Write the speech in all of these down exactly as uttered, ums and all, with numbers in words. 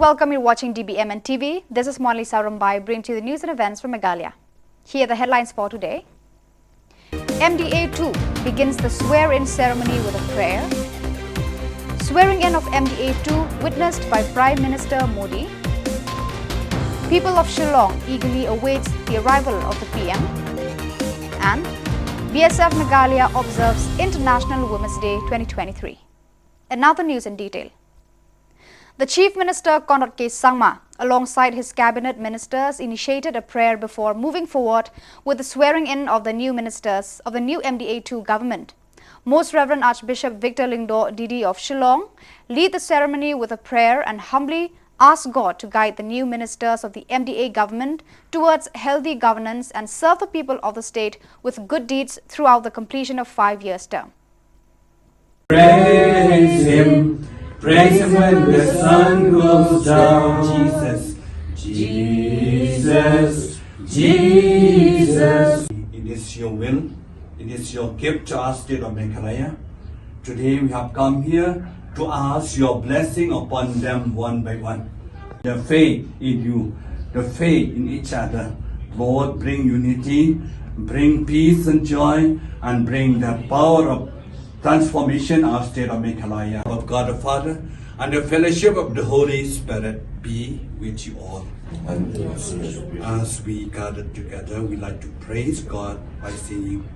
Welcome, you're watching D B M N T V. This is Monali Saurumbai, bringing to you the news and events from Meghalaya. Here are the headlines for today. M D A two begins the swear-in ceremony with a prayer. Swearing in of M D A two witnessed by Prime Minister Modi. People of Shillong eagerly awaits the arrival of the P M. And B S F Meghalaya observes International Women's Day twenty twenty-three. And now the news in detail. The Chief Minister Conrad K Sangma, alongside his cabinet ministers, initiated a prayer before moving forward with the swearing in of the new ministers of the new M D A two government. Most Reverend Archbishop Victor Lyngdoh D D of Shillong lead the ceremony with a prayer and humbly ask God to guide the new ministers of the M D A government towards healthy governance and serve the people of the state with good deeds throughout the completion of five years term. Praise him, praise him when the sun goes down. Jesus, Jesus, Jesus. It is your will, it is your gift to our state of Meghalaya. Today we have come here to ask your blessing upon them one by one. The faith in you, the faith in each other. Lord, bring unity, bring peace and joy, and bring the power of transformation our state of Meghalaya. Of God the Father, and the fellowship of the Holy Spirit be with you all. And as we gather together, we like to praise God by singing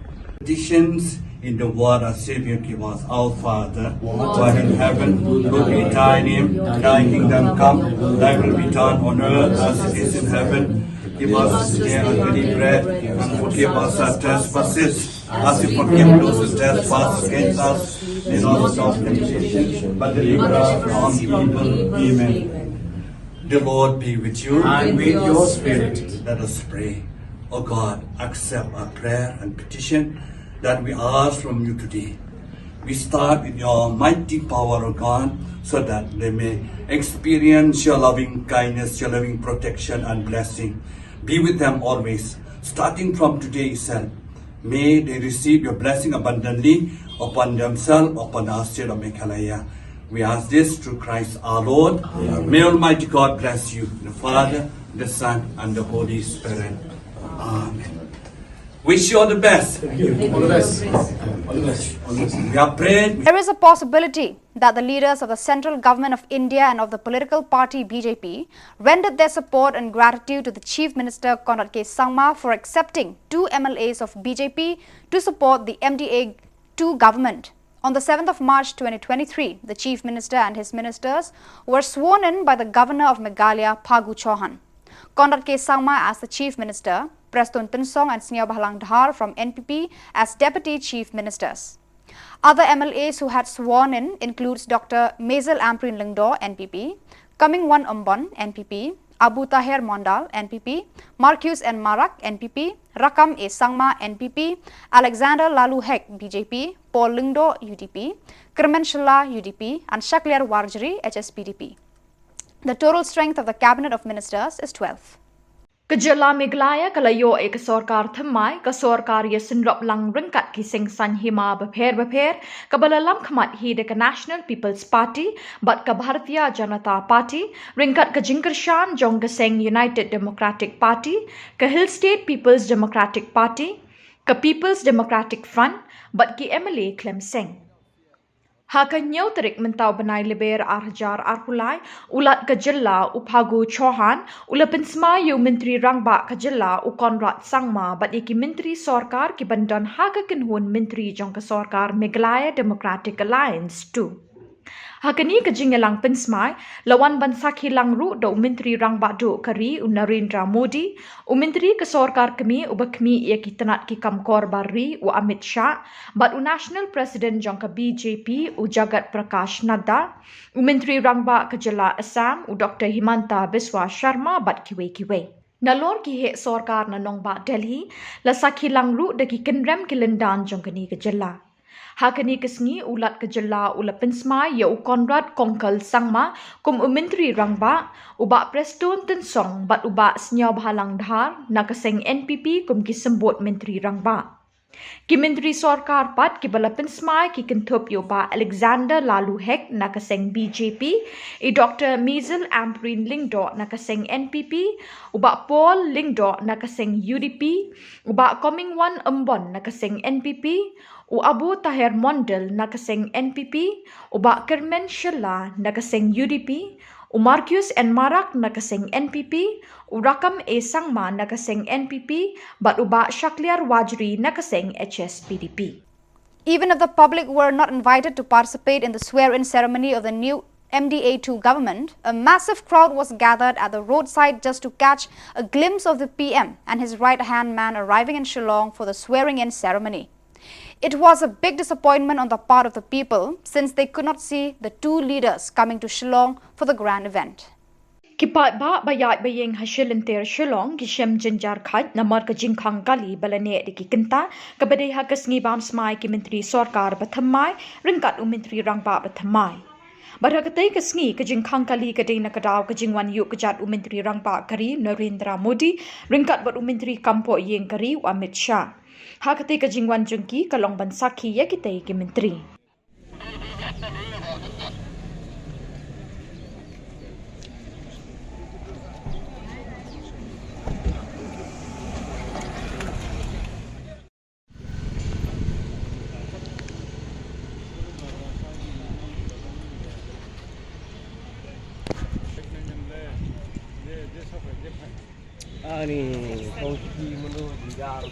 petitions in the word. Our Savior give us, Our Father, who art in heaven, hallowed be thy name, thy kingdom come, thy will be done on earth as it is in heaven. Give us today our daily bread, and forgive us our trespasses, as we forgive those who trespass against us. Lead us not into temptation, but deliver us from evil. Amen. The Lord be with you. And with your spirit. Let us pray. O God, accept our prayer and petition that we ask from you today. We start with your mighty power, O God, so that they may experience your loving kindness, your loving protection and blessing. Be with them always, starting from today itself. May they receive your blessing abundantly upon themselves, upon our state of Meghalaya. We ask this through Christ our Lord. Amen. May Almighty God bless you, the Father, the Son, and the Holy Spirit. Amen. Wish you all the best. Thank you. All the best. All the best. All the best. We are praying. There is a possibility that the leaders of the central government of India and of the political party B J P rendered their support and gratitude to the Chief Minister Conrad K Sangma for accepting two M L As of B J P to support the M D A two government. On the seventh of March twenty twenty-three, the Chief Minister and his ministers were sworn in by the Governor of Meghalaya, Phagu Chauhan. Conrad K Sangma as the Chief Minister, Prestone Tynsong and Sniawbhalang Dhar from N P P as Deputy Chief Ministers. Other M L As who had sworn in includes Doctor Maisel Ampareen Lyngdoh, N P P, Comingone Ymbon, N P P, Abu Taher Mondal, N P P, Marcuise N Marak, N P P, Rakkam A Sangma, N P P, Alexander Laloo Hek, B J P, Paul Lyngdoh, U D P, Kyrmen Shylla, U D P, and Shakliar Warjri, H S P D P. The total strength of the cabinet of ministers is twelve. Ka jylla Meghalaya ka la ïoh ïa ka sorkar thymmai, ka sorkar ïasynrop lang ryngkat ki seng saiñ hima bapher bapher, kaba la lam khmat hi da ka National People's Party bad ka Bharatiya Janata Party, ryngkat ka jingkyrshan jong ka seng United Democratic Party, ka Hill State People's Democratic Party, ka People's Democratic Front bad ki M L A khlem seng. Ha ka hynñiew tarik mynta u bnai Lber ar hajar arphew lai, u Lat ka jylla u Phagu Chauhan u la pynsmai ïa u Myntri Rangbah ka jylla u Conrad Sangma bad ïa ki myntri sorkar ki ban don ha ka kynhun myntri jong ka sorkar Meghalaya Democratic Alliance two. Ha kane ka jingïalang pynsmai la wan ban sakhi lang ruh da u Myntri Rangbah Duh ka ri u Narendra Modi, u Myntri ka sorkar kmie uba khmih ïa ki tnat ki kam kor bar ri u Amit Shah, bad u National President jong ka B J P u Jagat Prakash Nadda, u Myntri Rangbah ka jylla Assam u Doctor Himanta Biswa Sarma bad kiwei kiwei. Nalor ki heh sorkar na nongbah Delhi la sakhi lang ruh da ki kynrem ki lyndan jong kane ka jylla. Ha kane ka sngi u Lat ka jylla u la pynsmai ïa u Conrad Kongkal Sangma kum u Myntri Rangbah, u Bah Prestone Tynsong bad u Bah Sniawbhalang Dhar na ka seng N P P kum ki symbud Myntri Rangbah. Ki Myntri Sorkar pat kiba la pynsmai ki kynthup ïa u Bah Alexander Laloo Hek na ka seng B J P, i Doctor Maisel Ampareen Lyngdoh na ka seng N P P, u Bah Paul Lyngdoh na ka seng U D P, u Bah Comingone Ymbon na ka seng N P P, u Abu Taher Mondal na ka seng N P P, u Bah Kyrmen Shylla na ka seng U D P, u Marcuise N Marak na ka seng N P P, u Rakkam A Sangma na ka seng N P P, bad u Bah Shakliar Warjri na ka seng H S P D P. Even if the public were not invited to participate in the swear-in ceremony of the new M D A two government, a massive crowd was gathered at the roadside just to catch a glimpse of the P M and his right-hand man arriving in Shillong for the swearing-in ceremony. It was a big disappointment on the part of the people since they could not see the two leaders coming to Shillong for the grand event. Ki paidbah ba ïaid ba ïeng ha shilynter Shillong ki shem jynjar khat namar ka jingkhang kali ba la neh da ki kynta kaba dei ha ka sngi bam smai ki Myntri Sorkar bathymmai ryngkat u Myntri Rangbah bathymmai. Bad ha katei ka sngi ka jingkhang kali ka dei na ka daw ka jingwan ïuh kjat u Myntri Rangbah ka ri Narendra Modi ryngkat bad u Myntri Kampoh Ïing ka ri u Amit Shah. Ha katei ka jingwan jong ki ka long ban sakhi ïa kitei ki Myntri. Ani, kong ki menu di gar.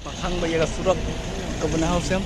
Pathang ba ïa ka surok ka bynta Hawsem.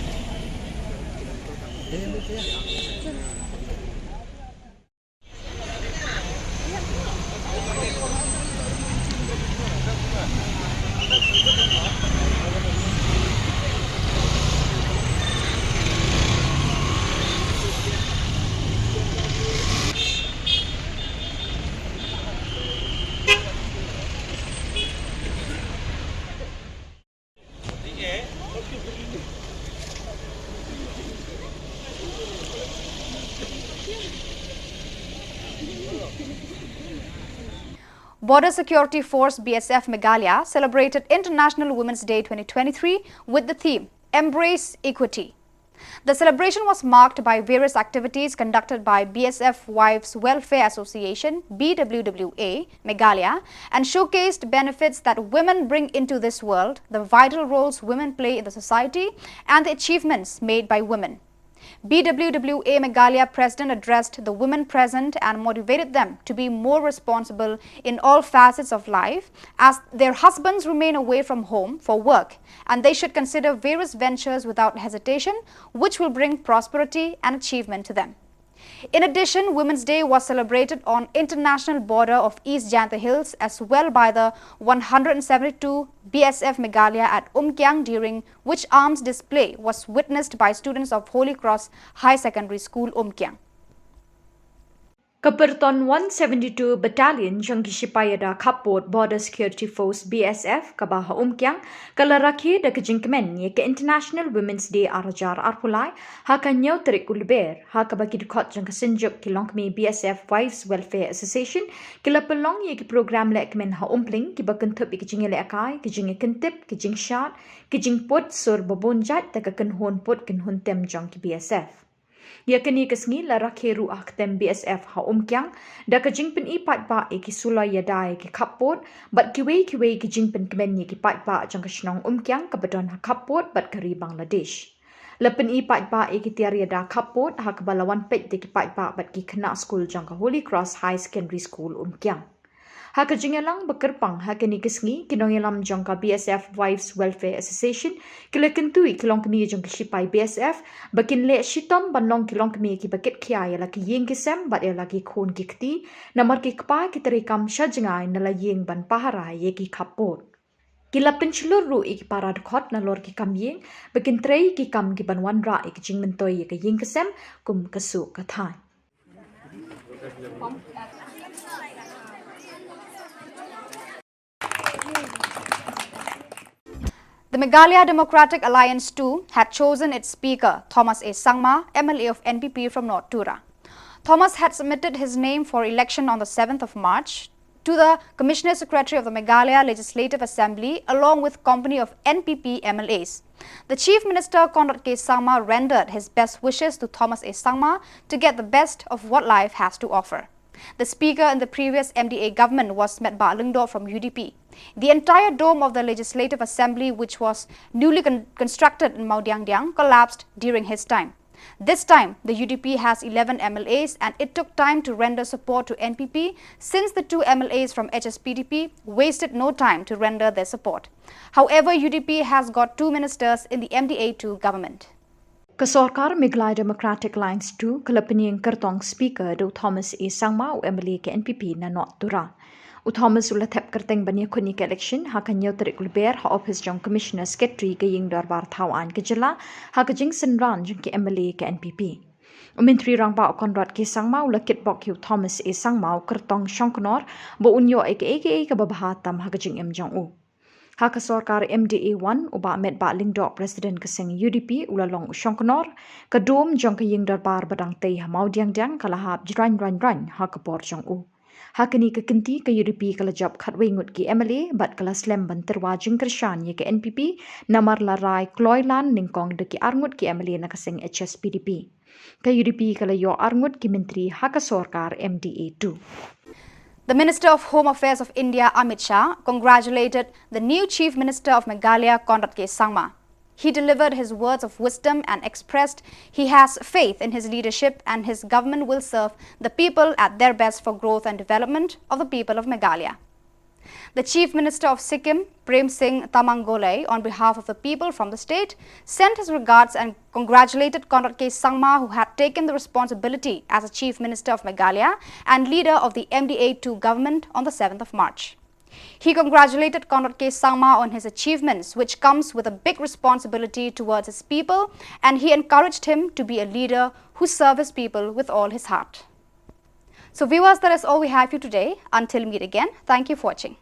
Border Security Force, B S F, Meghalaya celebrated International Women's Day twenty twenty-three with the theme Embrace Equity. The celebration was marked by various activities conducted by B S F Wives Welfare Association, B W W A, Meghalaya, and showcased benefits that women bring into this world, the vital roles women play in the society, and the achievements made by women. B W W A Meghalaya President addressed the women present and motivated them to be more responsible in all facets of life, as their husbands remain away from home for work, and they should consider various ventures without hesitation, which will bring prosperity and achievement to them. In addition, Women's Day was celebrated on International Border of East Jaintia Hills as well by the one hundred seventy-two B S F Meghalaya at Umkiang, during which arms display was witnessed by students of Holy Cross High Secondary School, Umkiang. Ka Pyrton one seventy-two Battalion jong ki shipai ïada khappud Border Security Force, B S F, kaba ha Umkiang, ka la rakhe da ka jingkmen ïa ka International Women's Day ar hajar arphew lai ha ka hynñiew tarik u Lber, ha kaba ki dkhot jong ka Synjuk ki Longkmie B S F Wives Welfare Association ki la pynlong ïa ki program lehkmen ha Umpling kiba kynthup ïa ki jingïalehkai, ki jingïakyntip, ki jingshad, ki jingput sur ba bun jait da ka kynhun put kynhun tem jong ki B S F. Ïa kane ka sngi la rakhe ruh ha ka tem B S F ha Umkiang da ka jingpyni paidbah ïa ki suloi ïada ïa ki khappud bad kiwei kiwei ki jingpynkmen ïa ki paidbah jong ka shnong Umkiang kaba don ha khappud bad ka ri Bangladesh. La pyni paidbah ïa ki tiar ïada khappud ha kaba la wan peit da ki paidbah bad ki khynnah skul jong ka Holy Cross High Secondary School Umkiang. Ha ka jingïalang ba kyrpang ha kane ka sngi, ki nongïalam jong ka B S F Wives Welfare Association ki la kyntu ïa ki longkmie jong ki shipai B S F ba kin leh shitom ban long ki longkmie kiba kitkhia ïa la ki ïing ki sem bad ïa la ki khun ki kti, namar ki kpa ki treikam sha jngai na la ïing ban pahara ïa ki khappud. Ki la pynshlur ruh ïa ki para dkhot nalor ki kam ïing ba kin trei ki kam kiban wanrah ïa ki jingmyntoi ïa ka ïing ka sem kum ka suk ka thaiñ. The Meghalaya Democratic Alliance two had chosen its speaker, Thomas A Sangma, M L A of N P P from North Tura. Thomas had submitted his name for election on the seventh of March to the Commissioner Secretary of the Meghalaya Legislative Assembly along with company of N P P M L As. The Chief Minister Conrad K Sangma rendered his best wishes to Thomas A Sangma to get the best of what life has to offer. The speaker in the previous M D A government was Metbah Lyngdoh from U D P. The entire dome of the Legislative Assembly, which was newly con- constructed in Mawdiangdiang, collapsed during his time. This time, the U D P has eleven M L As and it took time to render support to N P P since the two M L As from H S P D P wasted no time to render their support. However, U D P has got two ministers in the M D A two government. Ka sorkar Meghalaya Democratic Alliance two ka la pynïeng kyrtong speaker da u Thomas A Sangma, u M L A ka N P P na North Tura. U Thomas u la thep kyrteng ban ïakhun ïa ka election ha ka hynñiew tarik u Lber ha ophis jong Commissioner Secretary ka ïing dorbar thaw aiñ ka jylla ha ka jingsynran jong ki M L A ka N P P. U Myntri Rangbah u Conrad K Sangma u la kitbok ïa u Thomas A Sangma, u kyrtong shongknor, ba un ïoh ïa kaei kaei kaba bha tam ha ka jingim jong u. Ha ka sorkar M D A one, u Bah Metbah Lyngdoh, President ka seng U D P, u la long u shongknor, ka dome jong ka ïing dorbar ba dang tei ha Mawdiangdiang ka la hap jraiñ raiñ raiñ ha ka por jong u. Ha kane ka kynti, ka U D P ka la jop khatwei ngut ki M L A bad ka la slem ban tyrwa jingkyrshan ïa ka N P P namar la rai kloi lan nyngkong da ki ar ngut ki M L A na ka seng H S P D P. Ka U D P ka la ïoh ar ngut ki myntri ha ka sorkar M D A two. The Minister of Home Affairs of India, Amit Shah, congratulated the new Chief Minister of Meghalaya, Conrad K Sangma. He delivered his words of wisdom and expressed he has faith in his leadership and his government will serve the people at their best for growth and development of the people of Meghalaya. The Chief Minister of Sikkim, Prem Singh Tamang Golay, on behalf of the people from the state, sent his regards and congratulated Conrad K Sangma, who had taken the responsibility as a Chief Minister of Meghalaya and leader of the M D A two government, on the seventh of March. He congratulated Conrad K Sangma on his achievements, which comes with a big responsibility towards his people, and he encouraged him to be a leader who serve his people with all his heart. So viewers, that is all we have for you today. Until meet again, thank you for watching.